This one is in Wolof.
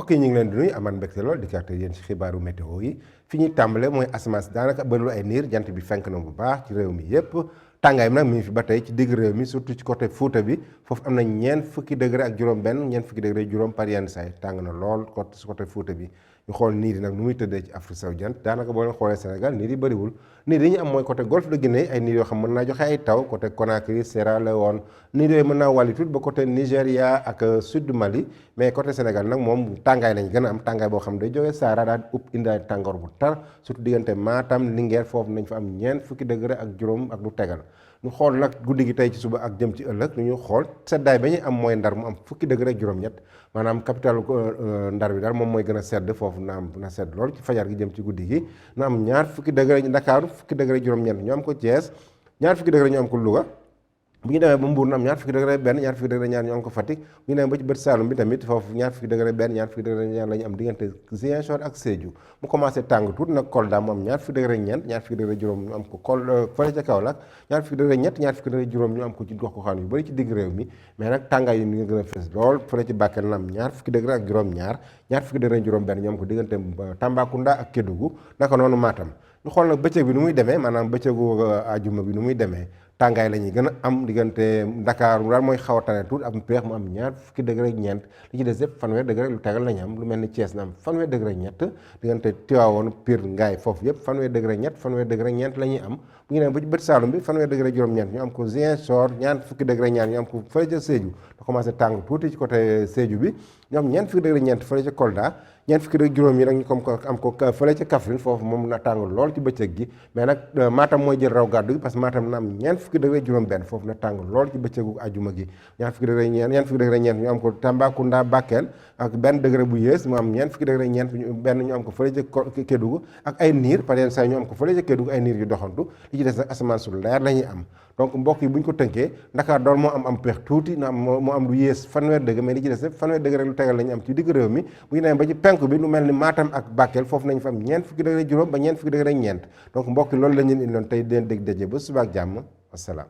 mbokk yi ñu ngi leen di nuyu amaan mbégte lool di kàtte yéen ci xibaaru météo yi fi ñuy tàmbale mooy asamaan si daanaka bëriwul ay niir jant bi fenk na bu baax ci réew mi yépp tàngaay bi nag mi ngi fi ba tey ci digg réew mi surtout ci côté Fuuta bi foofu am na ñeent fukki degré ak juróom benn ñeent fukki degré juróom par yenn saay tàng na lool ci côté Fuuta bi ñu xool niir yi nag nu muy tëddee ci Afrique sowu jant daanaka boo leen xoolee Sénégal niir yi bëriwul niir yi ñu am mooy côté golfe de Guinée ay niir yoo xam mën naa joxe ay taw côté Conakry Sierra Leone niir yooyu mën naa wàlli tuuti ba côté Nigéria ak sud du Mali mais côté Sénégal nag moom tàngaay lañ gën a am tàngaay boo xam day jógee Sahara daal upp indaay tàngoor bu tar surtout diggante Matam Linguère foofu nañ fa am ñeent fukki degré ak juróom ak lu tegal ñu xool nag guddi gi tey ci suba ak jëm ci ëllëg ñu xool seddaay ba ñuy am mooy Ndar mu am fukki degré ak juróom-ñett maanaam capital Ndar bi daal moom mooy gën a sedd foofu na sedd lool ci fajar gi jëm ci guddi gi ñu am ñaar fukki degré Ndakaaru fukki degré juróom-ñett ñu am ko Thiès ñaar fukki degré ñu am ko Louga bu ñu demee ba Mbuur na am ñaar fukki degré benn ñaar fukki degré ñaar ñu am ko Fatick bu ñu demee ba ci bët Saalum bi tamit foofu ñaar fukki degré benn ñaar fukki degré ñaar la ñu am diggante Ziguinchor ak Sédhiou mu commencé tàng tuuti nag Kolda mu am ñaar fukki degré ñeent ñaar fukki degré juróom ñu am ko fële ca Kaolack ñaar fukki degré ñett ñaar fukki degré juróom ñu am ko ci gox goxaan yu bëri ci digg réew mi mais nag tàngaay yi mi nga gën a fës lool fële ci Bakel na am ñaar fukki degré ak juróom ñaar fukki degré juróom benn ñu am ko diggante Tambacounda ak Kédougou naka noonu Matam ñu xool nag bëccëg bi nu muy demee maanaam bëccëgu ajuma bi nu muy demee tàngaay la ñuy gën a am diggante Dakar daal mooy xaw a tane tuuti ak peex mu am ñaar fukki degré ñeent li ci des yëpp fanweer degré lu tegal la ñu am lu mel ni Thiès na am fanweer degré ñett diggante Tivaouane Pire Ngaye foofu yëpp fanweer degré ñett fanweer degré ñeent la ñuy am bu ñu nee ba ci bët Saalum bi fanweer degré juróom-ñeent ñu am ko Ziguinchor ñaar fukki degré ñaar ñu am ko fële ca Sédhiou da commencé tàng tuuti ci côté Sédhiou bi ñu am ñeent fukki degré ñeent fële ca Kolda ñeent fukki degré juróom yi nag ñu comme am ko fële ca Kaffrine foofu moom na tàng lool ci bëccëg gi mais nag Matam mooy jël raw gàddu gi parce que Matam na am ñeent fukki degré juróom benn foofu na tàng lool ci bëccëgu ajuma gi ñeent fukki degré ñeent ñu am ko Tambacounda Bakel ak benn degré bu yées mu am ñeent fukki degré ñeent benn ñu am ko fële ca Kédougou ak ay niir par yenn saa ñu am ko fële ca Kédougou ay niir yu doxantu li ci des nag asamaan su leer la ñuy am donc mbokk yi bu ñu ko tënkee Dakar dool moo am peex tuuti na am moo am lu yées fanweer degré mais li ci des yëpp fanweer degré lu tegal la ñu am ci digg réew mi bu ñu demee ba ci penku bi lu mel ni Matam ak Bakel foofu nañu fa am ñeent fukki degré juróom ba ñeent fukki degré ñeent donc mbokk yi loolu la ñu indiloon tey den dég daje ba suba ak jàmm wasalaam